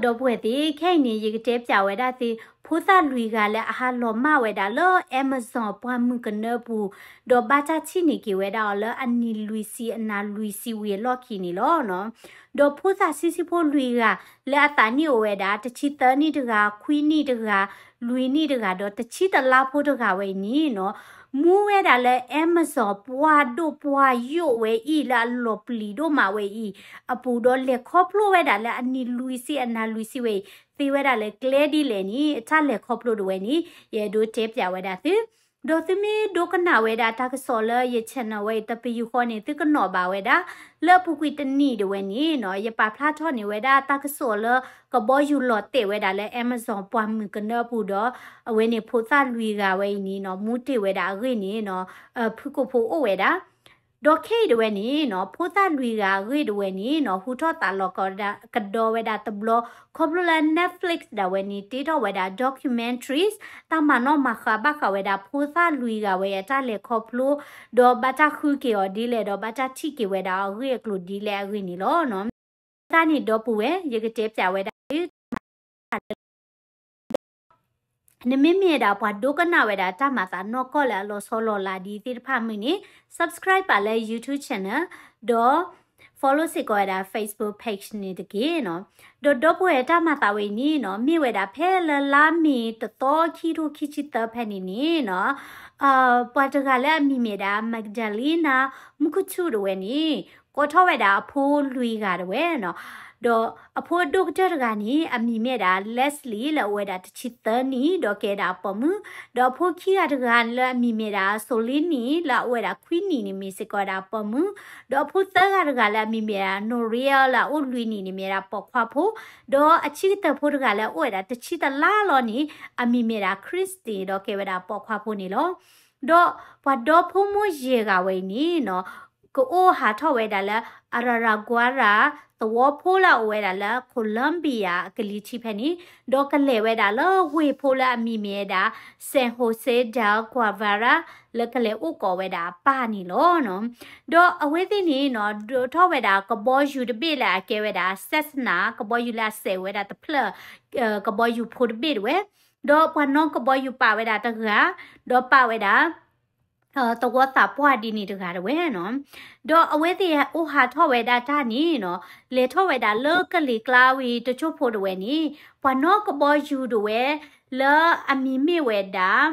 ဒီပုၢ်ဝဲၢ်သ့ၣ်, ခဲအံၤန့ၣ် ယကတဲပၠးဝဲဒၣ်သု ဖိသၣ်လွံၢ်ဂၤလၢအဟးလီၤမၢ်ဝဲဒၣ်လၢ Amazon ပှၢ်မုၢ်ကနၢအပူၤ, ဒီးဘၣ်တၢ်ထံၣ်န့ၢ်က့ၤဝဲဒၣ်အီၤလၢအနံၣ်လွံၢ်ဆံအနၤလွံၢ်ဆံဝံၤအလီၢ်ခံန့ၣ်လီၤ. ဒီးဖိသၣ်ဆံးဆံးဖိလွံၢ်ဂၤ လၢအသးနံၣ်အိၣ်ဝဲဒၣ် တဆံသၢနံၣ်တဂၤ, ခွံနံၣ်တဂၤ, လွံၢ်နံၣ်တဂၤ, ဒီးတဆံတလါဖိတဂၤဝဲအံၤန့ၣ်နီၤ, မူဝဲဒၣ်လၢ Amazon ပှၢ်ဒိၣ်ပှၢ်ယိာ်ဝဲအံၤ လၢအလီၤပျံၤဒိၣ်မးဝဲအံၤအပူၤ, ဒီးလဲၤခီဖျိဝဲဒၣ်လၢအနံၣ်လွံၢ်ဆံအနၤလွံၢ်ဆံဝဲအံၤ သ့ဝဲဒၣ်လၢကျဲဒ်လဲၣ်န့ၣ် အတၢ်လဲၤခီဖျိဒၣ်ဝဲန့ၣ် ယအဲၣ်ဒိးတဲပၠးဝဲဒၣ်သု. ဒီးသုမ့ၢ်ဒိကနၣ်ဝဲဒၣ်တၢ်ကစီၣ်လၢယ channel ဝဲအံၤတပယူာ်ဃီန့ၣ် သုကနီၣ်ဘၣ်ဝဲဒၣ် လၢအပူၤကွံာ်တနံၣ်ဒၣ်ဝဲန့ၣ်နီၤ, ယပာ်ဖျါထီၣ်န့ၢ်ဝဲဒၣ်တၢ်ကစီၣ်လၢ ကဘီယူၤလီၤတဲာ်ဝဲဒၣ်လၢ Amazon ပှၢ်မုၢ်ကနၢအပူၤဒီး အဝဲန့ၣ်ဖိသၣ်လွံၢ်ဂၤဝဲအံၤန့ၣ်နီၤ, မူတ့ၢ်ဝဲဒၣ်အဂ့ၢ်န့ၣ်နီၤ, ဖုကိာ်ဖိအိၣ်ဝဲဒၣ် ဒီးခဲအံၤဒၣ်ဝဲန့ၣ်နီၤ, ဖိသၣ်လွံၢ်ဂၤအဂ့ၢ်ဒၣ်ဝဲန့ၣ်နီၤ, ဟူထီၣ်သးလီၤကဒီးဝဲဒၣ် တဘျီ ခီဖျိလၢ Netflix ဒၣ်ဝဲန့ၣ် တ့ထီၣ်ဝဲဒၣ် documentaries တၢ်မၤနီၣ်မၤဃါဘၣ်ဃးဝဲဒၣ် ဖိသၣ်လွံၢ်ဂၤဝဲအတၢ်လဲၤခီဖျိ, ဒီးဘၣ်တၢ်ဃုက့ၤအီၤဒ်လဲၣ်ဒီး ဘၣ်တၢ်ထံၣ်က့ၤဝဲဒၣ်အဂ့ၢ်အကျိၤဒ်လဲၣ်အဂ့ၢ်န့ၣ်လီၤ. တၢ်န့ၣ်ဒီပုၢ်ဝဲၢ် ယကတဲပၠးဝဲဒၣ်သု နမ့မ့ၢ်ဒၣ်ပှၤဒိကနၣ်ဝဲဒၣ်တၢ်မၤသးနီၢ်ကီၢ်လၢအလီၤဆီလီၤလးဒ်သ့ၣ်တဖၣ်မုၢ်န့ၣ် subscribe ပာ်လၢ YouTube channel ဒီး follow စ့ၢ်ကီးဝဲဒၣ် Facebook page န့ၣ်တက့ၢ်နီၤ. ဒီးဒီပုၢ်ဝဲၢ်တၢ်မၤသးဝဲအံၤန့ၣ်နီၤ, မ့ၢ်ဝဲဒၣ်ဖဲလၢလါမ့ၤတသီခံထိခံဆံသၢဖဲန့ၣ်န့ၣ်နီၤ, ပှၤတဂၤလၢအမံၤမ့ၢ်ဒၣ် Magdalena Mukutu ဒၣ်ဝဲန့ၣ် ကိးထီၣ်ဝဲဒၣ်အဖိလွံၢ်ဂၤဒၣ်ဝဲနီၤ. ဒီးအဖိဒိၣ်ကတၢၢ်တဂၤန့ၣ် အမံၤမ့ၢ်ဒၣ် Leslie လၢအအိၣ်ဝဲဒၣ်တဆံသၢနံၣ် ဒီးကဲဒၣ်အပိာ်မုၣ်, ဒီးအဖိခံဂၤတဂၤလၢအမံၤမ့ၢ်ဒၣ် Solini လၢအအိၣ်ဝဲဒၣ်ခွံနံၣ်န့ၣ် မ့ၢ်စ့ၢ်ကီးဝဲဒၣ်အပိာ်မုၣ်, ဒီးအဖိသၢဂၤတဂၤလၢအမံၤမ့ၢ်ဒၣ် Noria လၢအအိၣ်လွံၢ်နံၣ်န့ၣ် မ့ၢ်ဝဲဒၣ်ပိာ်ခွါဖိ, ဒီးအဆံးကတၢၢ်ဖိတဂၤလၢအအိၣ်ဝဲဒၣ်တဆံတလါလီၤန့ၣ် အမံၤမ့ၢ်ဒၣ် Christy ဒီးကဲဝဲဒၣ်ပိာ်ခွါဖိန့ၣ်လီၤ. ဒီးပှၤဒီဖိမိၢ်ယဲၢ်ဂၤဝဲအံၤန့ၣ်နီၤ, ကအိၣ်ဟးထီၣ်ဝဲဒၣ်လၢ Araraquara သဝီဖိလၢအအိၣ်ဝဲဒၣ်လၢ Colombia အကလံၤထံးဖဲန့ၣ်, ဒီးကလဲၤဝဲဒၣ်လၢဝ့ၢ်ဖိလၢအမံၤမ့ၢ်ဝဲဒၣ် San Jose del Guevara လၢကလဲၤအိၣ်ကိးဝဲဒၣ်အပၢ်န့ၣ်လီၤ. ဒီးအဝဲသ့ၣ်န့ၣ်နီၤ, ဒိးထီၣ်ဝဲဒၣ်ကဘီယူၤတဘ့ၣ်လၢအကဲဝဲဒၣ် Cessna ကဘီယူၤလၢအစဲးဝဲဒၣ်တဖျၢၣ် ကဘီယူၤဖိတဘ့ၣ်ဒၣ်ဝဲ, ဒီးပှၤနီၣ်ကဘီယူၤပာ်ဝဲဒၣ်တဂၤ, ဒီးပာ်ဝဲဒၣ် သဝီသးပှၢ်ဒ်န့ၣ်တဂၤဒၣ်ဝဲနီၤ. ဒီးအဝဲသ့ၣ်အိၣ်ဟးထီၣ်ဝဲဒၣ်တၢ်န့ၣ်နီၤ, လဲၤထီၣ်ဝဲဒၣ်လၢကလံၤကျါဝံၤတစိၢ်ဖိဒၣ်ဝဲန့ၣ်, ပှၤနီၣ်ကဘီယူၤဒၣ်ဝဲ လၢအမံၤမ့ၢ်ဝဲဒၣ်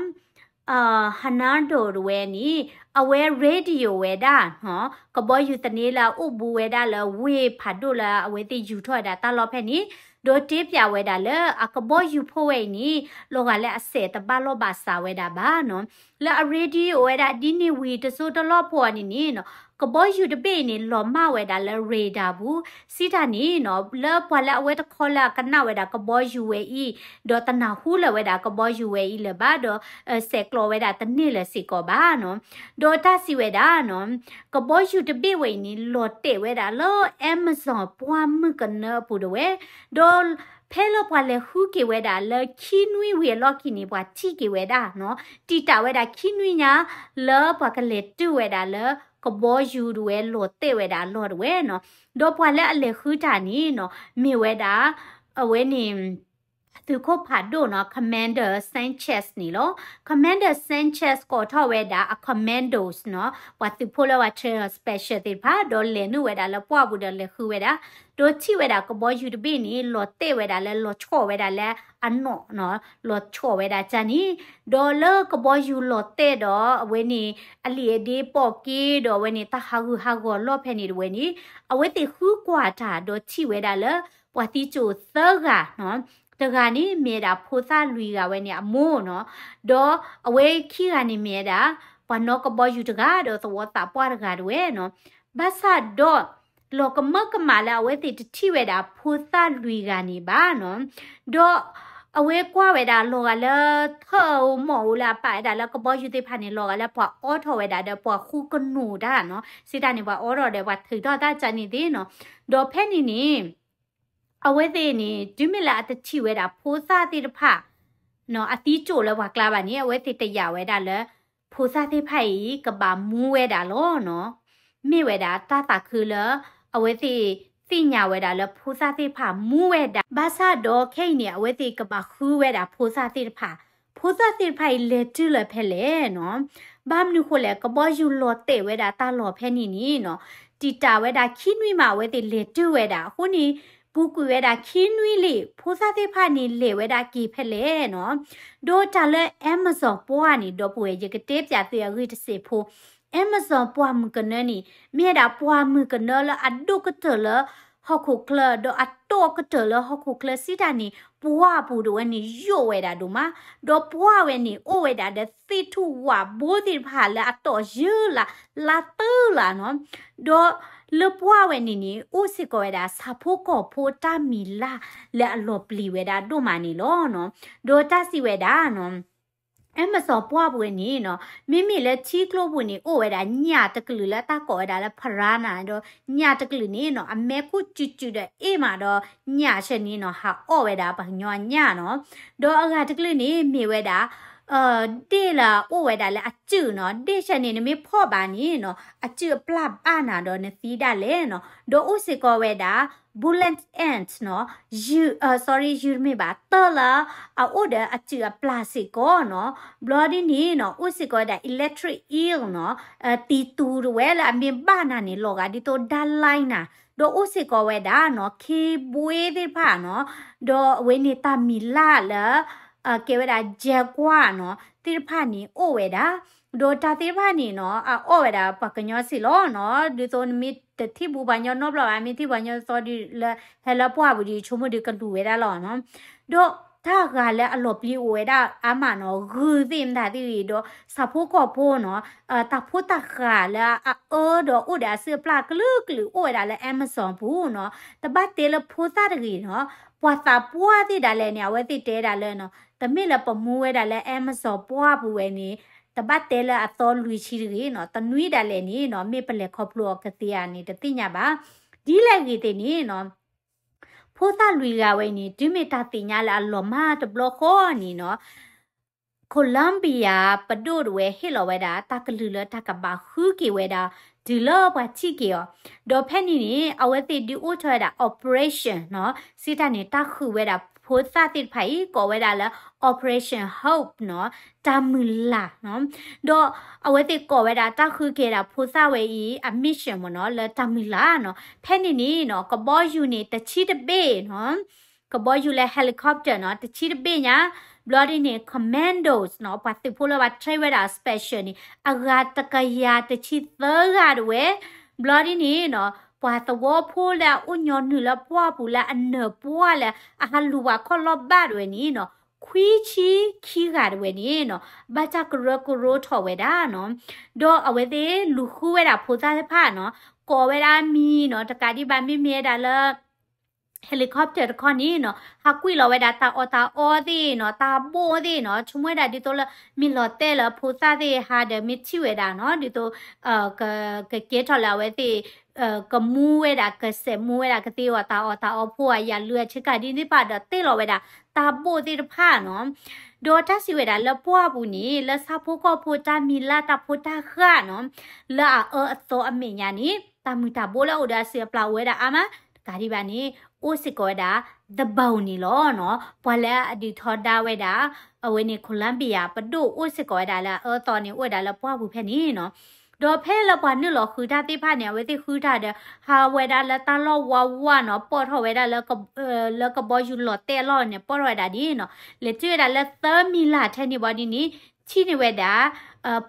Hernando ဒၣ်ဝဲန့ၣ်, အဝဲ radio ဝဲဒၣ်နီၤ, ကဘီယူၤသန့လၢအအိၣ်ဘူးဝဲဒၣ်လၢဝ့ၢ်ဖးဒိၣ်လၢအဝဲသ့ၣ်ယူၤထီၣ်ဝဲဒၣ်တၢ်လီၢ်ဖဲန့ၣ်, ဒီးတဲပၠးဝဲဒၣ်လၢအကဘီယူၤဖိဝဲအံၤန့ၣ် လီၤဂာ်လၢအစဲးတဘၣ်လီၢ်ဘၣ်စးဝဲဒၣ်ဘၣ်နီၤ. လၢအ radio ဝဲဒၣ်ဒ်န့ၣ်ဝံၤတစိၢ်တလီၢ်ဖိအီၤန့ၣ်န့ၣ်နီၤ, ကဘီယူၤတဘ့ၣ်အံၤန့ၣ် လီၤမၢ်ဝဲဒၣ်လၢ radar ပူၤ, စံးတၢ်န့ၣ်နီၤ, လၢပှၤလၢအဝဲတခီလၢအကနၣ်ဝဲဒၣ်ကဘီယူၤဝဲအံၤ, ဒီးတနၢ်ဟူလၢၤဝဲဒၣ်ကဘီယူၤဝဲအံၤလၢၤဘၣ်ဒီး စဲးကျိးဝဲဒၣ်တန့ၢ်လၢၤစ့ၢ်ကီးဘၣ်နီၤ. ဒီးတၢ်စံးဝဲဒၣ်နီၤ, ကဘီယူၤတဘ့ၣ်ဝဲအံၤန့ၣ် လီၤတဲာ်ဝဲဒၣ်လၢ Amazon ပှၢ်မုၢ်ကနၢအပူၤဒၣ်ဝဲ, ဒီးဖဲလၢပှၤလဲၤဃုက့ၤဝဲဒၣ်လၢခံနွံဝံၤအလီၢ်ခံန့ၣ် ပှၤထံၣ်က့ၤဝဲဒၣ်နီၤ, တံာ်တာ်ဝဲဒၣ်ခံနွံညါ လၢပှၤကလဲၤတုၤဝဲဒၣ်လၢ ကဘီယူၤဒၣ်ဝဲလီၤတဲာ်ဝဲဒၣ်အလီၢ်ဒၣ်ဝဲနီၤ. ဒီးပှၤလၢအလဲၤဃုတၢ်န့ၣ်နီၤ, မ့ၢ်ဝဲဒၣ် အဝဲန့ၣ် သုးခိၣ်ဖးဒိၣ်နီၤ, Commander Sanchez န့ၣ်လီၤ. Commander Sanchez ကိးထီၣ်ဝဲဒၣ်အ commandos နီၤ, ပှၤသုးဖိလၢပှၤ special သ့ၣ်တဖၣ်, ဒီးလဲၤနုာ်ဝဲဒၣ်လၢပှၢ်ပူၤဒီးလဲၤဃုဝဲဒၣ်, ဒီးထံၣ်ဝဲဒၣ်ကဘီယူၤတဘ့ၣ်န့ၣ် လီၤတဲာ်ဝဲဒၣ်လၢလီၤဆီၣ်ဝဲဒၣ်လၢအနီၣ်နီၤ, လီၤဆီၣ်ဝဲဒၣ်ကန့ၣ်, ဒီးလၢကဘီယူၤလီၤတဲာ်ဒီး အဝဲန့ၣ် အလံာ်အဒ့ပိာ်က့ၤဒီး အဝဲန့ၣ်တၢ်ဟးဂူာ်ဟးဂီၤအလီၢ်ဖဲန့ၣ်ဒၣ်ဝဲန့ၣ်, အဝဲသ့ၣ်ဃုကွၢ်တၢ်ဒီးထံၣ်ဝဲဒၣ်လၢ ပှၤသံစိၣ်သၢဂၤနီၤ, တဂၤန့ၣ်မ့ၢ်ဝဲဒၣ်ဖိသၣ်လွံၢ်ဂၤဝဲန့ၣ်အမိၢ်နီၤ, ဒီးအဝဲခံဂၤန့ၣ်မ့ၢ်ဝဲဒၣ် ပှၤနီၣ်ကဘီယူၤတဂၤ ဒီးသဝီသးပှၢ်တဂၤဒၣ်ဝဲနီၤ, ဘၣ်ဆၣ်ဒီး လီၤကမၢကမၣ်လၢအဝဲသ့ၣ်တထံၣ်ဝဲဒၣ်ဖိသၣ်လွံၢ်ဂၤန့ၣ်ဘၣ်နီၤ, ဒီးအဝဲကွၢ်ဝဲဒၣ်လီၤဂာ်လၢ ထၢၣ်ဧိၤမီၣ်ဧိၤလၢအပာ်ဝဲဒၣ်လၢကဘီယူၤသ့ၣ်တဖၣ်န့ၣ် လီၤဂာ်လၢပှၤအိးထီၣ်ဝဲဒၣ်ဒီးပှၤဃုကနူၤတၢ်နီၤ, စံးတၢ်န့ၣ် ပှၤအိးထီၣ်ဒီးပှၤထုးထီၣ်တၢ်ကန့ၣ်သ့ၣ်နီၤ, ဒီးဖဲန့ၣ်န့ၣ် အဝဲသ့ၣ်န့ၣ် တုၤမ့ၢ်လၢအတထံၣ်ဝဲဒၣ်ဖိသၣ်သ့ၣ်တဖၣ် အသံစိၣ်လၢပှၤကျါဘၣ်န့ၣ် အဝဲသ့ၣ်တယာ်ဝဲဒၣ်လၢ ဖိသၣ်သ့ၣ်တဖၣ်အံၤ ကဘၣ်မူဝဲဒၣ်လီၤနီၤ, မ့ၢ်ဝဲဒၣ်တၢ်သးခုလၢ အဝဲသ့ၣ် သ့ၣ်ညါဝဲဒၣ်လၢဖိသၣ်သ့ၣ်တဖၣ်မူဝဲဒၣ် ဘၣ်ဆၣ်ဒီးခဲအံၤန့ၣ် အဝဲသ့ၣ်ကဘၣ်ဃုဝဲဒၣ်ဖိသၣ်သ့ၣ်တဖၣ်, ဖိသၣ်သ့ၣ်တဖၣ်အံၤလဲၤတုၤလၢဖဲလဲၣ်နီၤ. ဘၣ်မနုၤဃိလဲၣ် ကဘီယူၤလီၤတဲာ်ဝဲဒၣ်တၢ်လီၢ်ဖဲန့ၣ်န့ၣ်နီၤ, တံာ်တာ်ဝဲဒၣ်ခံနွံမး အဝဲသ့ၣ်လဲၤတုၤဝဲဒၣ်အဃိန့ၣ် ပူၤကွံာ်ဝဲဒၣ်ခံနွံလံာ် ဖိသၣ်သ့ၣ်တဖၣ်န့ၣ်လဲၤဝဲဒၣ်က့ၤဖဲလဲၣ်နီၤ. ဒီးတၢ်လၢ Amazon ပှၢ်န့ၣ် ဒီပုၢ်ဝဲၢ် ယကတဲပၠးသုအဂ့ၢ်တစဲးဖိ Amazon ပှၢ်မုၢ်ကနၢန့ၣ် မ့ၢ်ဝဲဒၣ်ပှၢ်မုၢ်ကနၢလၢအဒိၣ်ကတၢၢ်လၢဟီၣ်ခိၣ်ချၢ ဒီးအတီၢ်ကတၢၢ်လၢဟီၣ်ခိၣ်ချၢစံးတၢ်န့ၣ် ပှၢ်ပူၤတဝဲန့ၣ် ယိာ်ဝဲဒၣ်ဒိၣ်မး, ဒီးပှၢ်ဝဲန့ၣ် အိၣ်ဝဲဒၣ်ဒီးသ့ၣ်ထူၣ်ဝးဘိသ့ၣ်တဖၣ်လၢအတီၢ်ယၢလး လါတၢလါနီၤ. ဒီးလၢပှၢ်ဝဲန့ၣ်န့ၣ် အိၣ်စ့ၢ်ကီးဝဲဒၣ် ဆၣ်ဖိကီၢ်ဖိတၢ်မံၤလၢ်လၢအလီၤပျံၤဝဲဒၣ်ဒိၣ်မးန့ၣ်လီၤ. ဒီးတၢ်စံးဝဲဒၣ်နီၤ Amazon ပှၢ်ပူၤဝဲန့ၣ်နီၤ မ့မ့ၢ်လၢထံကျိပူၤန့ၣ် အိၣ်ဝဲဒၣ်ညၣ်တကလုာ်လၢတၢ်ကိးဝဲဒၣ်လၢ piranha ဒီးညၣ်တကလုာ်န့ၣ်နီၤ အမဲာ်ခိၣ်စုးစုးဒီးအ့ၣ်မးဒီးညၣ်ဆၢန့ၣ်နီၤ ဟးအီၣ်ဝဲဒၣ်ပှၤကညီအညၣ်နီၤ. ဒီးအဂၤတကလုာ်န့ၣ်မ့ၢ်ဝဲဒၣ် ဒ့ၣ်လၢအအိၣ်ဝဲဒၣ်လၢအစုာ်နီၤ ဒ့ၣ်ဆၢန့ၣ် နမ့ၢ်ဖီၣ်ဘၣ်န့ၣ်နီၤ အစုာ်အပျၢ်ဘၣ်နၤဒီးနသံဒ�်လဲၣ်နီၤ. ဒီးအိၣ်စ့ၢ်ကီးဝဲဒၣ် bullet ant နီၤ ယုၢ် sorry ယုၢ်တမ့ၢ်ဘၣ် တၢ်လၢအအိၣ်ဒီးအစုာ်အပျၢ်စ့ၢ်ကီးနီၤ. ဘျီဒ်န့ၣ်နီၤ အိၣ်စ့ၢ်ကီးဝဲဒၣ် electric eel နီၤ တံၤတူၤတဝဲလၢအမ့ၢ်ဘၣ်နၤန့ၣ် လီၤဂာ်ဒ်သိး ဒၣ်လဲၣ်နၤ. ဒီးအိၣ်စ့ၢ်ကီးဝဲဒၣ်နီၤ ခ့ဘွ့သ့ၣ်တဖၣ်နီၤ ဒီးအဝဲန့ၣ်တၢ်မံၤလၢ်လၢ ကဲဝဲဒၣ် jaguar နီၤ သ့ၣ်တဖၣ်န့ၣ်အိၣ်ဝဲဒၣ်. ဒီးတၢ်သ့ၣ်တဖၣ်န့ၣ်နီၤ အအီၣ်ဝဲဒၣ်ပှၤကညီစ့ၢ်လီၤနီၤ. ဒ်သိးနမ့ၢ်တထံၣ်ဘူးပှၤကညီနီတဘျီဘၣ် မ့ၢ်ထံၣ်ပှၤကညီသီဒီးလၢ ဟဲလၢပှၢ်ပူၤဒီး ဆိကမိၣ်ဒီးကလူၤဝဲဒၣ်လီၤနီၤ. ဒီးတၢ်ဂၤလၢအလီၤပျံၤအိၣ်ဝဲဒၣ်အါမးနီၤ ဂုၢ်သ့ၣ်မတၤသ့ၣ်ဂ့ၤဒီး ဆၣ်ဖိကီၢ်ဖိနီၤ တၢ်ဖိတၢ်ဃၢ်လၢအအၢဒီးအိၣ်ဒီးအစုအပျၢ်ကလုာ်ကလုာ်အိၣ်ဝဲဒၣ်လၢ Amazon ပူၤနီၤ. တဘၣ်တဲလၢဖိသၣ်တဂ့ၤနီၤ ပှၤသးပှၢ်သ့ၣ်ဒၣ်လဲာ်န့ၣ် အဝဲသ့ၣ်တဲဒၣ်လၢနီၤ တမ့ၢ်လၢပမူဝဲဒၣ်လၢ Amazon ပှၢ်ပူၤဝဲန့ၣ် တဘၣ်တဲလၢအသီလွံၢ်ဆံတဂ့ၤနီၤ တနွံဒၣ်လဲာ်န့ၣ်နီၤ မ့ၢ်ပလဲၤခီဖျိအီၤကသ့ဧါန့ၣ် တသ့ၣ်ညါဘၣ်. ဒ်လဲၣ်ဂ့ၤသ့ၣ်န့ၣ်နီၤ ဖိသၣ်လွံၢ်ဂၤဝဲန့ၣ် တုၤမ့ၢ်တၢ်သ့ၣ်ညါလၢအလီၤမၢ်တဘျီဃီန့ၣ်နီၤ Colombia ပဒိၣ်တဝဲဟ့ၣ်လီၤဝဲဒၣ် တၢ်ကလုၢ်လၢတၢ်ကဘၣ်ဃုက့ၤဝဲဒၣ် တုၤလၢပှၤထံၣ်က့ၤအီၤ. ဒီးဖဲန့ၣ်န့ၣ် အဝဲသ့ၣ်ဒုးအိၣ်ထီၣ်ဝဲဒၣ် operation နီၤ စံးတၢ်န့ၣ် တၢ်ဃုာ်ဝဲဒၣ်ဖိသၣ်သ့ၣ်တဖၣ်အံၤ ကိးဝဲဒၣ်လၢ Operation Hope နီၤ တၢ်မုၢ်လၢ်နီၤ. ဒီးအဝဲသ့ၣ်ကိးဝဲဒၣ်တၢ်ဃုက့ၤဒၣ်ဖိသၣ်ဝဲအံၤ အ mission မ့ၢ်နီၤ လၢတၢ်မုၢ်လၢ်နီၤ. ဖဲန့ၣ်န့ၣ်နီၤ ကဘီယူၤန့ၣ် တဆံတဘ့ၣ်နီၤ ကဘီယူၤလၢ helicopter နီၤ တဆံတဘ့ၣ်ညါ, ဘျီဒ်န့ၣ် commandos နီၤ ပှၤသုးဖိလၢပှၤ train ဝဲဒၣ် special န့ၣ် အဂၤတကယၤတဆံသၢဂၤတဝဲ, ဘျီဒ်န့ၣ်နီၤ ပှၤသဝီဖိလၢအအိၣ်ညီနုၢ်လၢပှၢ်ပူၤလၢအနၢၤပှၢ်လၢအဟးလူၤပှၤခီၣ်လီၢ်ဘၣ်တဝဲန့ၣ်နီၤ ခွံဆံခံဂၤတဝဲန့ၣ်နီၤ ဘၣ်တၢ်ကရၢကရိထီၣ်ဝဲဒၣ်နီၤ. ဒီးအဝဲသ့ၣ်လူၤဃုဝဲဒၣ်ဖိသၣ်တဖၣ်နီၤ ကိးဝဲဒၣ်မံၤနီၤ တကးဒံးဘၣ်မ့မ့ၢ်ဝဲဒၣ်လၢ helicopter တခီန့ၣ်နီၤ ဟးကွံာ်လီၤဝဲဒၣ်တၢ်အီၣ်တၢ်အီသ့ၣ်နီၤ တၢ်ဘိၣ်သ့ၣ်နီၤ ဆိကမိၣ်ဝဲဒၣ်ဒ်သိးလၢ မ့ၢ်လီၤတဲာ်လၢဖိသၣ်သ့ၣ်ဟးဒီးမ့ၢ်ထံၣ်ဝဲဒၣ်နီၤ ဒ်သိး က ကကဲထီၣ်လၢအဝဲသ့ၣ် ကမူဝဲဒၣ် ကစဲးမူဝဲဒၣ်ကသ့အီၤ တၢ်အီၣ်တၢ်အီဖိအယၤလုၢ်အဆ့ကၤဒ်န့ၣ်တဖၣ်ဒီးတ့ၢ်လီၤဝဲဒၣ်တၢ်ဘိၣ်သ့ၣ်တဖၣ်နီၤ. ဒီးတၢ်စံးဝဲဒၣ်လၢပှၢ်ပူၤန့ၣ် လၢဆၣ်ဖိကီၢ်ဖိတၢ်မံၤလၢ်တၢ်ဖိတၢ်ဃၢ်နီၤ လၢအအၢအသီအမဲာ်ညါန့ၣ် တၢ်မုၢ်တၢ်ဘိလၢအအိၣ်ဒီးအစုအပျၢ်အိၣ်ဝဲဒၣ်အါမး တကးဒံးဘၣ်န့ၣ် အိၣ်စ့ၢ်ကီးဝဲဒၣ် the bomb န့ၣ်လီၤနီၤ. ပှၤလၢအဒုးထီဒါဝဲဒၣ် အဝဲန့ၣ် Colombia ပဒိၣ်အိၣ်စ့ၢ်ကီးဝဲဒၣ်လၢအအၢအသီန့ၣ် အိၣ်ဝဲဒၣ်လၢပှၢ်ပူၤဖဲန့ၣ်နီၤ. ဒီးဖဲလၢပှၤနုာ်လီၤဃုတၢ်သ့ၣ်တဖၣ်န့ၣ် အဝဲသ့ၣ်ဃုတၢ်ဒီး ဟးဝဲဒၣ်လၢတၢ်လီၢ်ဝါဝါနီၤ ပိာ်ထီၣ်ဝဲဒၣ်လၢ လၢကဘီယူၤလီၤတဲာ်အလီၢ်န့ၣ် ပိာ်ထီၣ်ဝဲဒၣ်ဒ်နီၤ လဲၤတုၤဝဲဒၣ်လၢသၢမံၤလၢ်ထဲန့ၣ်ဘၣ်ဒ်န့ၣ် ထံၣ်န့ၢ်ဝဲဒၣ်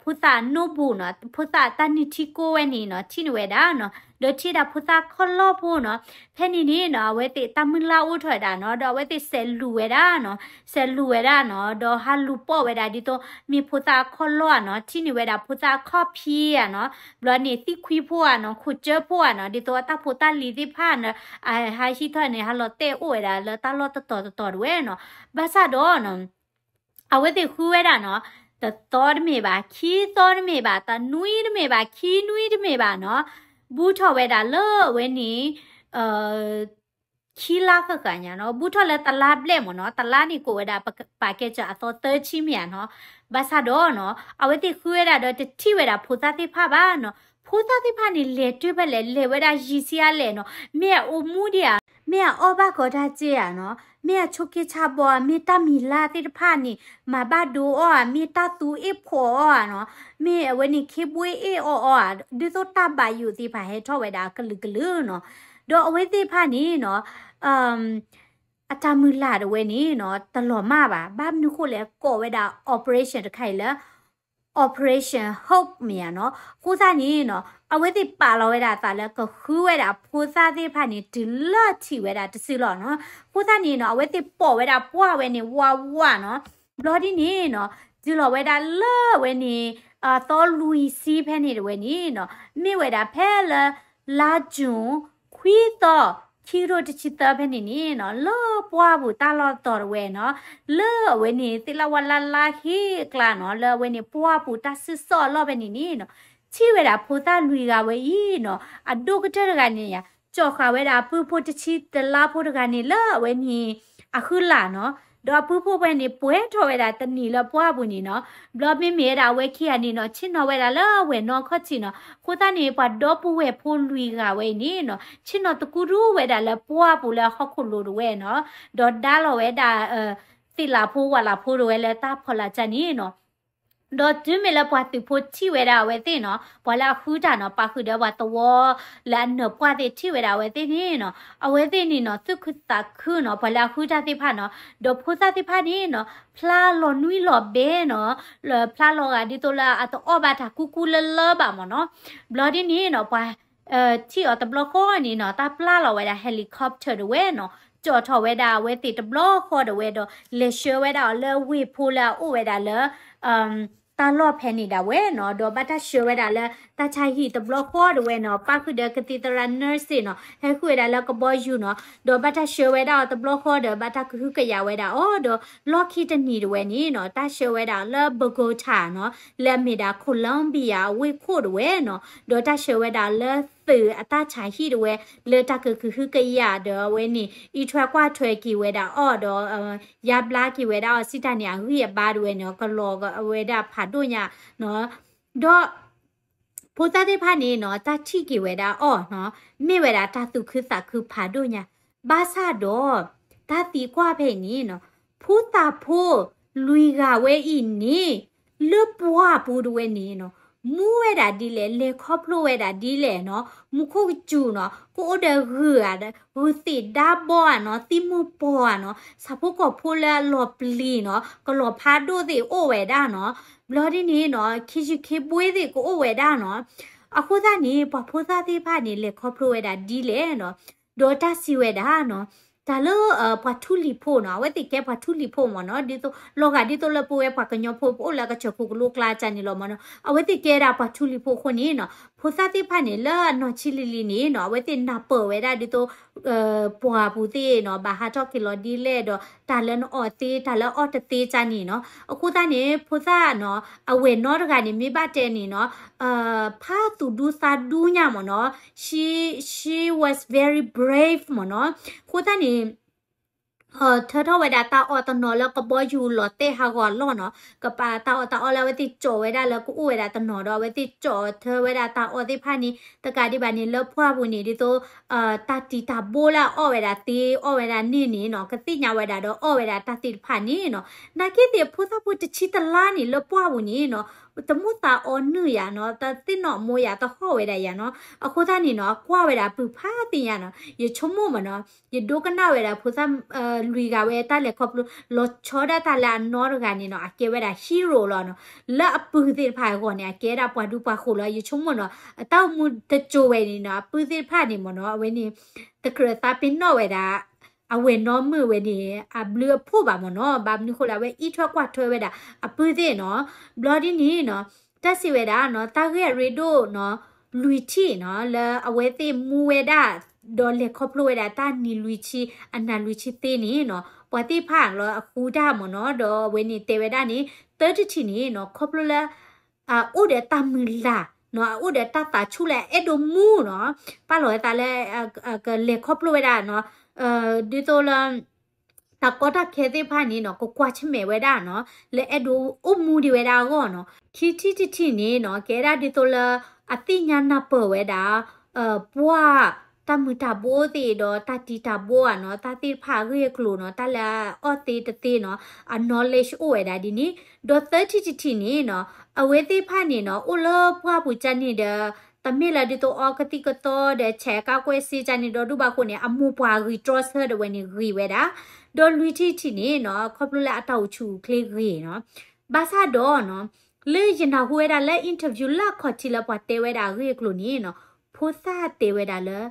ဖိသၣ်နိၣ်ဘူးနီၤ ဖိသၣ်တၢ်နုၢ်ထံကိၢ်ဝဲန့ၣ်နီၤ ထံၣ်န့ၢ်ဝဲဒၣ်နီၤ ဒီးထံၣ်ဒၣ်ဖိသၣ်ခီၣ်လီၢ်ဖိနီၤ ဖဲန့ၣ်န့ၣ်နီၤ အဝဲသ့ၣ်တၢ်မုၢ်လၢ်အိၣ်ထီၣ်ဝဲဒၣ်နီၤ ဒီးအဝဲသ့ၣ်စဲးလူၤဝဲဒၣ်နီၤ စဲးလူၤဝဲဒၣ်နီၤ ဒီးဟးလူၤပိာ်ဝဲဒၣ်ဒ်သိး မ့ၢ်ဖိသၣ်အခီၣ်လီၢ်ဧါနီၤ ထံၣ်န့ၢ်ဝဲဒၣ်ဖိသၣ်အခီၣ်ဖံးဧါနီၤ ဘျီန့ၣ်သံၣ်ခွံဖိဧါနီၤ ခိၣ်ကၠၢဖိဧါနီၤ ဒ်သိးအတၢ်ဖိတၢ်လံၤသ့ၣ်တဖၣ်နီၤ အဟးဟံးထီၣ်န့ၣ် ဟးလီၤတဲာ်အိၣ်ဝဲဒၣ်လၢတၢ်လီၢ်တတီၤတတီၤတဝဲနီၤ ဘၣ်ဆၣ်ဒီးနီၤ အဝဲသ့ၣ်ဃုဝဲဒၣ်နီၤ တသီတမ့ၢ်ဘၣ် ခံသီတမ့ၢ်ဘၣ် တနွံတမ့ၢ်ဘၣ် ခံနွံတမ့ၢ်ဘၣ်နီၤ ဘူးထီၣ်ဝဲဒၣ်လၢအဝဲန့ၣ် ခံလါဃၣ်ဃၣ်ညါနီၤ ဘူးထီၣ်လၢတလါဘျဲၣ်မ့ၢ်နီၤ တလါန့ၣ်ကိးဝဲဒၣ် ပာ်ကဲစၢၤအသီသၢဆံမ့ၢ်ဧါနီၤ ဘၣ်ဆၣ်ဒီးနီၤ အဝဲသ့ၣ်ဃုဝဲဒၣ်ဒီးတထံၣ်ဝဲဒၣ်ဖိသၣ်သ့ၣ်တဖၣ်ဘၣ်နီၤ ဖိသၣ်သ့ၣ်တဖၣ်န့ၣ် လဲၤတုၤဖဲလဲၣ်, လဲၤဝဲဒၣ်ယံာ်ဆံးအါလဲၣ်နီၤ, မ့ၢ်အအိၣ်မူဒံးဧါ, မ့ၢ်အအီၣ်ဘၣ်ကီတၢ်စ့ဧါနီၤ, မ့ၢ်အဆိးက့ဆါဘီဧါ, မ့ၢ်တၢ်မံၤလၢ်သ့ၣ်တဖၣ်န့ၣ် မၤဘၣ်ဒိအီၣ်ဧါ, မ့ၢ်တၢ်သူအ့ၣ်ဖိးအီၣ်ဧါနီၤ, မ့ၢ်အဝဲန့ၣ်ခ့ဘှ့အ့ၣ်အီၣ်အီၣ်ဧါ, ဒ်သိးတၢ်ဘၣ်ယိၣ်သ့ၣ်တဖၣ်ဟဲထီၣ်ဝဲဒၣ်ကလုာ်ကလုာ်နီၤ, ဒီးအဝဲသ့ၣ်တဖၣ်န့ၣ်နီၤ အတၢ်မုၢ်လၢ်တဝဲန့ၣ်နီၤ တလီၤမၢ်ဘၣ်, ဘၣ်မနုၤဃိလဲၣ် ကိးဝဲဒၣ် operation တခါအံၤလၢ Operation Hope မ့ၢ်ဧါနီၤ, အဃိသတးန့ၣ်နီၤ အဝဲသ့ၣ်ပာ်လီၤဝဲဒၣ်အသးလၢကဃုဝဲဒၣ်ဖိသၣ်သ့ၣ်တဖၣ်န့ၣ် တုၤလၢထံၣ်ဝဲဒၣ်တစုလီၤနီၤ, အဃိသတးန့ၣ်နီၤ အဝဲသ့ၣ်ပိာ်ဝဲဒၣ်ပှၢ်ဝဲန့ၣ်ဝးဝးနီၤ, ဘျီဒ်န့ၣ်နီၤ တုၤလီၤဝဲဒၣ်လၢအဝဲန့ၣ် သီလွံၢ်ဆံဖဲန့ၣ်တဝဲန့ၣ်နီၤ မ့ၢ်ဝဲဒၣ်ဖဲလၢ လါယူၤ ခွံသီ ခံကထိတဆံသၢဖဲန့ၣ်န့ၣ်နီၤ လၢပှၢ်ပူၤတၢ်လီၢ်တတီၤတဝဲနီၤ လၢအဝဲန့ၣ်သ့ၣ်လၣ်ဝါလၢ်လၢ်ဟ့ၣ်ကျါနီၤ လၢအဝဲန့ၣ်ပှၢ်ပူၤတၢ်စုၣ်စီၣ်အလီၢ်ဖဲန့ၣ်န့ၣ်နီၤ ထံၣ်ဝဲဒၣ်ဖိသၣ်လွံၢ်ဂၤဝဲအံၤနီၤ အဒိၣ်ကတၢၢ်တဂၤန့ၣ်ယါ ကၠီၣ်ဃာ်ဝဲဒၣ်အပုၢ်ဖိတဆံတလါဖိတဂၤန့ၣ်လၢအဝဲန့ၣ် အဃုလၢ်နီၤ ဒီးအပုၢ်ဖိဝဲန့ၣ် ပှဲၤထီၣ်ဝဲဒၣ်တနံၤလၢပှၢ်ပူၤန့ၣ်နီၤ ဘျီမ့မ့ၢ်ဝဲဒၣ်အဝဲခံဂၤန့ၣ်နီၤ ဆ့ၣ်နီၤဝဲဒၣ်လၢအဝဲၢ်နီၢ်ခီၣ်ထံးနီၤ အဃိသတးန့ၣ် ပှၤဒီပုၢ်ဝဲၢ်ဖိလွံၢ်ဂၤဝဲအံၤန့ၣ်နီၤ ဆ့ၣ်နီၤတကူတူၢ်ဝဲဒၣ်လၢပှၢ်ပူၤလၢဟီၣ်ခိၣ်လိၤတဝဲနီၤ ဒီးဒါလီၤဝဲဒၣ် သ့ၣ်လးဖိဝးလးဖိတဝဲလၢတၢ်ဖီလာ်ကၢ်န့ၣ်နီၤ ဒီးတုၤမ့ၢ်လၢပှၤသုးဖိထံၣ်ဝဲဒၣ်အဝဲသ့ၣ်နီၤ ပှၤလၢအဃုတၢ်နီၤ ပာ်ဃုာ်ဒီးပှၤသဝီလၢအနၢၤပှၢ်သ့ၣ်ထံၣ်ဝဲဒၣ်အဝဲသ့ၣ်န့ၣ်နီၤ အဝဲသ့ၣ်န့ၣ်နီၤ သူၣ်ခုသးခုနီၤ ပှၤလၢအဃုတၢ်သ့ၣ်တဖၣ်နီၤ ဒီးဖိသၣ်သ့ၣ်တဖၣ်န့ၣ်နီၤ ဖျါလီၤနွံလီၤဘဲနီၤ ဖျါလီၤဂာ်ဒ်သိးလၢအတအီၣ်ဘၣ်တၢ်ကူကူလၢလၢဘၣ်မ့ၢ်နီၤ ဘျီဒ်န့ၣ်နီၤ ပှၤ ထံၣ်အီၤတဘျီဃီန့ၣ်နီၤ တၢ်ပျၢ်လီၤဝဲဒၣ် helicopter တဝဲနီၤ ကၠီၣ်ထီၣ်ဝဲဒၣ်အဝဲသ့ၣ်တဘျီဃီတဝဲဒီး လဲၤဆှၢဝဲဒၣ်အီၤလၢဝ့ၢ်ဖိလၢအအိၣ်ဝဲဒၣ်လၢ တၢ်လီၢ်ဖဲန့ၣ်ဒၣ်ဝဲနီၤ ဒီးဘၣ်တၢ်ဆှၢဝဲဒၣ်လၢ တၢ်ဆါဟံၣ်တဘျီဃီတဝဲနီၤ ပၣ်ဃုာ်ဒီးကသံၣ်သရၣ် nurse နီၤ ဟဲဃုာ်ဝဲဒၣ်လၢကဘီယူၤနီၤ ဒီးဘၣ်တၢ်ဆှၢဝဲဒၣ်အီၤတဘျီဃီဒီး ဘၣ်တၢ်ကဟုကယာ်ဝဲဒၣ်အီၤ ဒီးလီၢ်ခံတနံၤတဝဲန့ၣ်နီၤ တၢ်ဆှၢဝဲဒၣ်လၢ Bogota နီၤ လၢအမ့ၢ်ဒၣ် Colombia အဝ့ၢ်ခိၣ်တဝဲနီၤ ဒီးတၢ်ဆှၢဝဲဒၣ်လၢသုးအတၢ်ဆါဟံၣ်တဝဲ လၢတၢ်ကကဟုကယာ်ဒီးအဝဲန့ၣ် အံးထွဲကွၢ်ထွဲက့ၤဝဲဒၣ်အီၤဒီး ယါဘျါက့ၤဝဲဒၣ်အီၤစံးတၢ်န့ၣ် အဂံၢ်အဘါတဝဲန့ၣ် ကလီၤဝဲဒၣ်ဖးဒိၣ်ညါနီၤ ဒီး ဖိသၣ်သ့ၣ်တဖၣ်န့ၣ်နီၤ တၢ်ထံၣ်က့ၤဝဲဒၣ်အီၤနီၤ မ့ၢ်ဝဲဒၣ်တၢ်သူၣ်ခုသးခုဖးဒိၣ်ညါ ဘၣ်ဆၣ်ဒီး တၢ်သံကွၢ်ဖဲအံၤန့ၣ်နီၤ ဖိသၣ်ဖိလွံၢ်ဂၤဝဲအံၤန့ၣ် လၢပှၢ်ပူၤတဝဲန့ၣ်နီၤ မူဝဲဒၣ်ဒ်လဲၣ် လဲၤခီဖျိဝဲဒၣ်ဒ်လဲၣ်နီၤ မူခိၣ်ကစူၤနီၤ ကအိၣ်ဒီးဂုၢ်ဧါ ဂုၢ်သ့ၣ်ဒါဘီဧါနီၤ သံၣ်မူၢ်ပီၤဧါနီၤ ဆၣ်ဖိကီၢ်ဖိလၢအလီၤပျံၤနီၤ ကလီၤဖးဒိၣ်သ့ၣ်အိၣ်ဝဲဒၣ်နီၤ ဘျီဒ်န့ၣ်နီၤ ခ့ယုၢ်ခ့ဘှ့သ့ၣ်ကအိၣ်ဝဲဒၣ်နီၤ အဃိသတးန့ၣ် ပှၤဖိသၣ်သ့ၣ်တဖၣ်န့ၣ် လဲၤခီဖျိဝဲဒၣ်ဒ်လဲၣ်နီၤ ဒီးတၢ်စံးဝဲဒၣ်နီၤ တၢ်လၢ ပှၤထူလံၤဖိနီၤ အဝဲသ့ၣ်ကဲပှၤထူလံၤဖိမ့ၢ်နီၤ ဒ်သိး လီၤဂာ်ဒ်သိးလၢပဝဲပှၤကညီဖိ ပအိၣ်လၢအကစၢၢ်ခိၣ်ကလိကျါတၢ်န့ၣ်လီၤမ့ၢ်နီၤ အဝဲသ့ၣ်ကဲဒၣ်ပှၤထူလံၤဖိအဃိန့ၣ်နီၤ ဖိသၣ်သ့ၣ်တဖၣ်န့ၣ် လၢအနီၢ်ဆံးလံၤလံၤန့ၣ်နီၤ အဝဲသ့ၣ်နၢ်ပၢၢ်ဝဲဒၣ်ဒ်သိး ပှၢ်ပူၤသ့ၣ်နီၤ ဘၣ်ဟးထီၣ်က့ၤလီၤဒ်လဲၣ်ဒီး တၢ်လၢနအီၣ်သ့ တၢ်လၢအီၣ်တသ့တၢ်န့ၣ်နီၤ အဃိသတးန့ၣ် ဖိသၣ်နီၤ အဝဲၢ်နီတဂၤန့ၣ် မ့ၢ်ဘၣ်တဲန့ၣ်နီၤ ဖးသူၣ်ဒူသးဒူညါမ့ၢ်နီၤ she she was very brave မ့ၢ်နီၤ အဃိသတးန့ၣ် ထၢထီၣ်ဝဲဒၣ်တၢ်အီၣ်တနီၤလၢကဘီယူၤလီၤတဲာ်ဟးဂီၤအလီၢ်နီၤ ကပာ်တၢ်အီၣ်တၢ်အီလၢအဝဲသ့ၣ်ကၠီၣ်ဝဲဒၣ်လၢကအိၣ်ဝဲဒၣ်တနီၤဒီး အဝဲသ့ၣ်ကၠီၣ်ထၢဝဲဒၣ်တၢ်အီၣ်သ့ၣ်တဖၣ်န့ၣ် တကးဒံးဘၣ်န့ၣ် လၢပှၢ်ပူၤန့ၣ် ဒ်သိး တၢ်တံာ်တာ်ဘိလၢအအီၣ်ဝဲဒၣ်သ့ အီၣ်ဝဲဒၣ်န့ၣ်န့ၣ်နီၤ ကသ့ၣ်ညါဝဲဒၣ်ဒီးအီၣ်ဝဲဒၣ်တၢ်သ့ၣ်တဖၣ်န့ၣ်နီၤ နာ်က့သ့ၣ်ဖိသၣ်ဖိတဆံတလါန့ၣ် လၢပှၢ်ပူၤန့ၣ်နီၤ တမိၣ်သးအီနုၢ်ယၤနီၤ တသ့ၣ်နီၣ်မိယၤ တဟီၣ်ဝဲဒၣ်ယၤနီၤ အဃိသတးန့ၣ်နီၤ ကွၢ်ဝဲဒၣ်ပုၢ်ဖးသ့ၣ်ညါနီၤ ယဆိကမိၣ်မ့ၢ်နီၤ ယဒိကနၣ်ဝဲဒၣ်ဖိသၣ် လွံၢ်ဂၤဝဲတၢ်လဲၤခီဖျိ လီၤဆီဒၣ်တၢ်လၢအနီတဂၤန့ၣ်နီၤ အကဲဝဲဒၣ် hero လီၤနီၤ လၢအပုၢ်သ့ၣ်တဖၣ်အဂီၢ်န့ၣ် အကဲဒၣ်ပှၤဒူပှၤဃိၤလီၤ ယဆိကမိၣ်နီၤ အတၢ်အိၣ်မူတစိၤဝဲန့ၣ်နီၤ အပုၢ်သ့ၣ်တဖၣ်န့ၣ်မ့ၢ်နီၤ အဝဲန့ၣ် တကြၢးသးပ့ၤနီၣ်ဝဲဒၣ် အဝဲၢ်နီၢ်မုၣ်ဝဲန့ၣ် အဘျုးအဖှိၣ်ဘၣ်မ့ၢ်နီၤ ဘၣ်မနုၤဃိလၢအဝဲအံးထွဲကွၢ်ထွဲဝဲဒၣ်အပုၢ်သ့ၣ်နီၤ ဘျီဒ်န့ၣ်နီၤ တၢ်စံးဝဲဒၣ်နီၤ တၢ်ဂ့ၢ်အရ့ဒိၣ်နီၤ လွံၢ်ထံၣ်နီၤ လၢအဝဲသ့ၣ်မူဝဲဒၣ် ဒီးလဲၤခီဖျိဝဲဒၣ်တၢ်နံၤလွံၢ်ဆံ အနၤလွံၢ်ဆံသ့န့ၣ်နီၤ ပှၤသ့ၣ်တဖၣ်လၢအဃူတၢ်မ့ၢ်နီၤ ဒီးအဝဲန့ၣ်တဲဝဲဒၣ်န့ၣ် တၢတထံၣ်န့ၣ်နီၤ ခီဖျိလၢ အအိၣ်ဒီးတၢ်မုၢ်လၢ်နီၤ အအိၣ်ဒီးတၢ်သးဆူၣ်လၢအအဲၣ်ဒိးမူနီၤ ပာ်လီၤဝဲသးလၢ ကလဲၤခီဖျိဝဲဒၣ်နီၤ ဒ်သိးလၢ တၢ်ကီတၢ်ခဲသ့ၣ်တဖၣ်န့ၣ်နီၤ ကကွၢ်ဆၢၣ်မဲာ်ဝဲဒၣ်နီၤ လၢအဲၣ်ဒိးအိၣ်မူဒံးဝဲဒၣ်အဂီၢ်နီၤ ခံထံၣ်တထံၣ်န့ၣ်နီၤ ကဲဒၣ်ဒ်သိးလၢ အသ့ၣ်ညါနၢ်ပၢၢ်ဝဲဒၣ် ပှၢ်တၢ်မုာ်တၢ်ဘိသ့ၣ်ဒီးတၢ်တံၤတၢ်ဘိဧါနီၤ, တၢ်သ့ၣ်တဖၣ်အဂ့ၢ်အကျိၤနီၤ, တၢ်လၢအအီၣ်သ့တသ့နီၤ, အ knowledge အိၣ်ဝဲဒၣ်ဒ်န့ၣ်, ဒီးသၢထံၣ်တထံၣ်န့ၣ်နီၤ, အဝဲသ့ၣ်တဖၣ်န့ၣ်နီၤ အိၣ်လၢပှၢ်ပူၤကၢ်န့ၣ်ဒီး တမ့ၢ်လၢဒ်သိးအီကသံၣ်ကသီဒီးဆဲးကါကွဲးစ့ကၢ်န့ၣ်ဒီးဒိၣ်ဘၣ်ဃိန့ၣ် အမိၢ်ပှၢ်ဂံၢ်တြီဆၢဒီးဝဲန့ၣ်ဂ့ၤဝဲဒၣ်, ဒီးလွံၢ်ထံၣ်တထံၣ်န့ၣ်နီၤ ခီဖျိလၢအတၢ်အိၣ်ဆူၣ်အိၣ်ချ့ဂ့ၤနီၤ, ဘၣ်ဆၣ်ဒီးနီၤ လၢယနၢ်ဟူဝဲဒၣ်လၢ interview လၢအခီၣ်ထံးလၢပှၤတဲဝဲဒၣ်အဂ့ၢ်အကျိၤန့ၣ်နီၤ, ဖိသၣ်တဲဝဲဒၣ်လၢ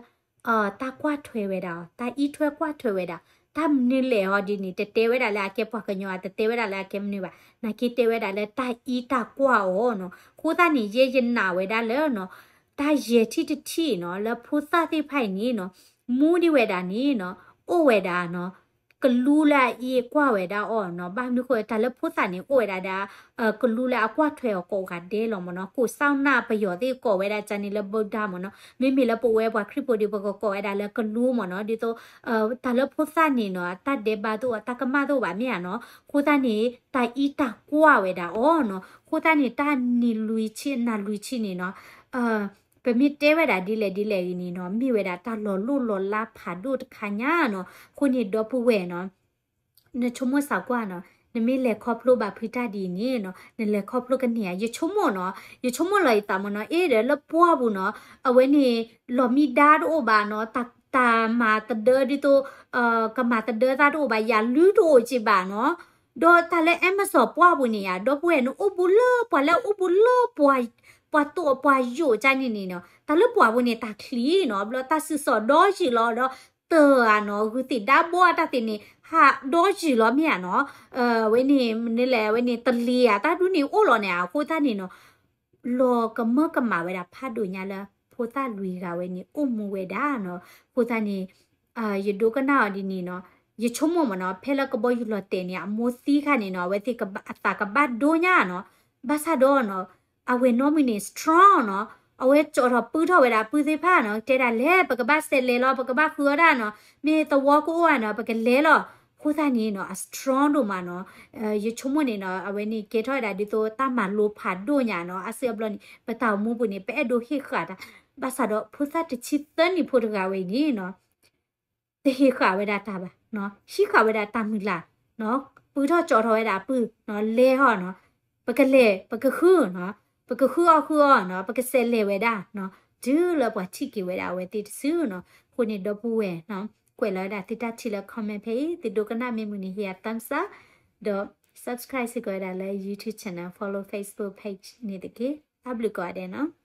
တၢ်ကွၢ်ထွဲဝဲဒၣ်အီၤ, တၢ်အံးထွဲကွၢ်ထွဲဝဲဒၣ်, တၢ်မနုၤလဲၣ်ဟီဒ်န့ၣ် တတဲဝဲဒၣ်လၢအကဲပှၤကညီဧါ, တတဲဝဲဒၣ်လၢအကဲမနုၤဘၣ်, နာ်က့တဲဝဲဒၣ်လၢတၢ်အံးတၢ်ကွၢ်အီၤနီၤ, အဃိသတးန့ၣ် ယဲယနာ်ဝဲဒၣ်လၢနီၤ တၢ်ယဲၢ်ထံၣ်တထံၣ်နီၤ လၢဖိသၣ်သ့ၣ်တဖၣ်အံၤန့ၣ်နီၤ မူဒံးဝဲဒၣ်န့ၣ်နီၤ အိၣ်ဝဲဒၣ်နီၤ ကလူလၢအအံးကွၢ်ဝဲဒၣ်အီၤနီၤ, ဘၣ်မနုၤဃိတၢ်လၢဖိသၣ်န့ၣ် အိၣ်ဝဲဒၣ်ဒီး ကလူလၢအကွၢ်ထွဲအီၤကိးဂၤဒဲးလီၤမ့ၢ်နီၤ, ကိးစၢ်နၢ်ပယီၤသ့ၣ်ကိးဝဲဒၣ်ကၢ်န့ၣ်လၢ Buddha မ့ၢ်နီၤ, မ့မ့ၢ်လၢပဝဲပှၤခရံာ်ဖိဒီး ပကကိးဝဲဒၣ်လၢကလူမ့ၢ်နီၤ, ဒ်သိး တၢ်လၢဖိသၣ်န့ၣ်နီၤ တၢ်ဒဲးဘးတအိၣ် တၢ်ကမၣ်တအိၣ်ဘၣ်မ့ၢ်ဧါနီၤ, အဃိသတးန့ၣ် တၢ်အံးတၢ်ကွၢ်ဝဲဒၣ်အီၤနီၤ, အဃိသတးန့ၣ် တၢ်နံၤလွံၢ်ဆံနၢ်လွံၢ်ဆံန့ၣ်နီၤ ပမ့ၢ်တဲဝဲဒၣ်ဒ်လဲၣ်ဒ်လဲၣ်ဂ့ၤန့ၣ်နီၤ မ့ၢ်ဝဲဒၣ်တၢ်လီၤလိၢ်လီၤလးဖးဒိၣ်တခါညါနီၤ, အဃိန့ၣ်ဒီပုၢ်ဝဲၢ်နီၤ နဆိကမိၣ်သံကွၢ်နီၤ, နမ့ၢ်လဲၤခီဖျိဘၣ်ဖုတၢ်ဒ်အံၤန့ၣ်နီၤ နလဲၤခီဖျိကန့ၢ်ဧါ, ယဆိကမိၣ်နီၤ, ယဆိကမိၣ်လီၤယသးမ့ၢ်နီၤ, အ့ဒီးလၢပှၢ်ပူၤနီၤ အဝဲန့ၣ် လီၢ်မံဒါတအိၣ်ဘၣ်နီၤ, တၢ်မၤသဒၢဒ်သိး ကမၤသဒၢသးတအိၣ်ဘၣ်, ယၤလုတအိၣ်က့ဘၣ်နီၤ, ဒီးတၢ်လၢ Amazon ပှၢ်ပူၤန့ၣ်ဧါ ဒီပုၢ်ဝဲၢ်န့ၣ် အိၣ်ဘူးလၢပှၤလၢအိၣ်ဘူးလၢ ပှၤတိၢ်ပှၤယိာ်ကၢ်န့ၣ်န့ၣ်နီၤ, တၢ်လၢပှၢ်ပူၤန့ၣ် တၢ်ချံးနီၤ, ဘျီတၢ်စံၣ်စိးဒီယုာ်လီၤဒီး တၢ်ဧါနီၤ ဂုာ်သ့ၣ်ဒါဘီအတၢ်သ့ၣ်န့ၣ် ဟးဒီယုာ်လီၤမ့ၢ်ဧါနီၤ, အဝဲန့ၣ် မနုၤလဲၣ် အဝဲန့ၣ် တလ့ၤဧါ တၢ်ဒ်န့ၣ်အိၣ်လီၤန့ၣ်ဧါ, အဃိသတးန့ၣ်နီၤ လီၤကမၢကမၣ်ဝဲဒၣ်ဖးဒိၣ်ညါလၢ ဖိသၣ်လွံၢ်ဂၤဝဲန့ၣ် အိၣ်မူဝဲဒၣ်နီၤ, အဃိသတးန့ၣ် ယဒိကနၣ်အီၤဒ်န့ၣ်နီၤ, ယဆိကမိၣ်မ့ၢ်နီၤ ဖဲလၢကဘီယူၤလီၤတဲာ်န့ၣ် အမိၢ်သံခါန့ၣ်နီၤ အဝဲသ့ၣ်အသးကဘၣ်ဒိညါနီၤ, ဘၣ်ဆၣ်ဒီးနီၤ အဝဲနီတမံၤန့ၣ် strong နီၤ, အဝဲကၠီၣ်ထီၣ်ပုၢ်ထီၣ်ဝဲဒၣ်ပုၢ်သ့ၣ်တဖၣ်နီၤ, တဲဒၣ်လဲၣ် ပကဘၣ်စဲးလဲၤလီၤ ပကဘၣ်ဃုအီၣ်ဒၣ်နီၤ, မ့ၢ်သဝီကအိၣ်ဧါနီၤ ပကလဲၤလီၤ, အဃိသတးန့ၣ်နီၤ အ strong ဒိၣ်မးနီၤ, ယဆိကမိၣ်န့ၣ်နီၤ အဝဲန့ၣ်ကဲထီၣ်ဝဲဒၣ်ဒ်သိးတၢ်မၤလိဖးဒိၣ်ညါနီၤ, အါစုအါဘျီန့ၣ် ပတၢ်အိၣ်မူပူၤန့ၣ် ပအဲၣ်ဒိးဟ့ၣ်ဃာ်တၢ်, ဘၣ်ဆၣ်ဒီးဖိသၣ်တဆံသၢနံၣ်ဖိတဂၤဝဲအံၤန့ၣ်နီၤ တဟ့ၣ်ဃာ်ဝဲဒၣ်တၢ်ဘၣ်နီၤ, ဟံးဃာ်ဝဲဒၣ်တၢ်မုၢ်လၢ်နီၤ, ပုၢ်ထီၣ်ကၠီၣ်ထီၣ်ဝဲဒၣ်အပုၢ်နီၤ, လဲၤဟီၣ်နီၤ, ပကလဲၤ ပကဃုနီၤ, ပကဃုအီၣ်ဃုအီနီၤ, ပကစဲးလဲၤဝဲဒၣ်နီၤ, တုၤလၢပှၤထံၣ်က့ၤဝဲဒၣ်အဝဲသ့ၣ်တစုနီၤ, အဃိန့ၣ်ဒီပုၢ်ဝဲၢ်နီၤ, ကွဲးလီၤဝဲဒၣ်သုတၢ်ထံၣ်လၢ comment ဖဲအံၤ, သုဒိကနၣ်မ့ၢ်မုာ်န့ၣ် ဟ့ၣ်ယၤ thumbs up, ဒီး subscribe စ့ၢ်ကီးဝဲဒၣ်လၢ YouTube channel, follow Facebook page န့ၣ်တက့ၢ်. တၢ်ဘျုးကိးဂၤဒဲးနီၤ.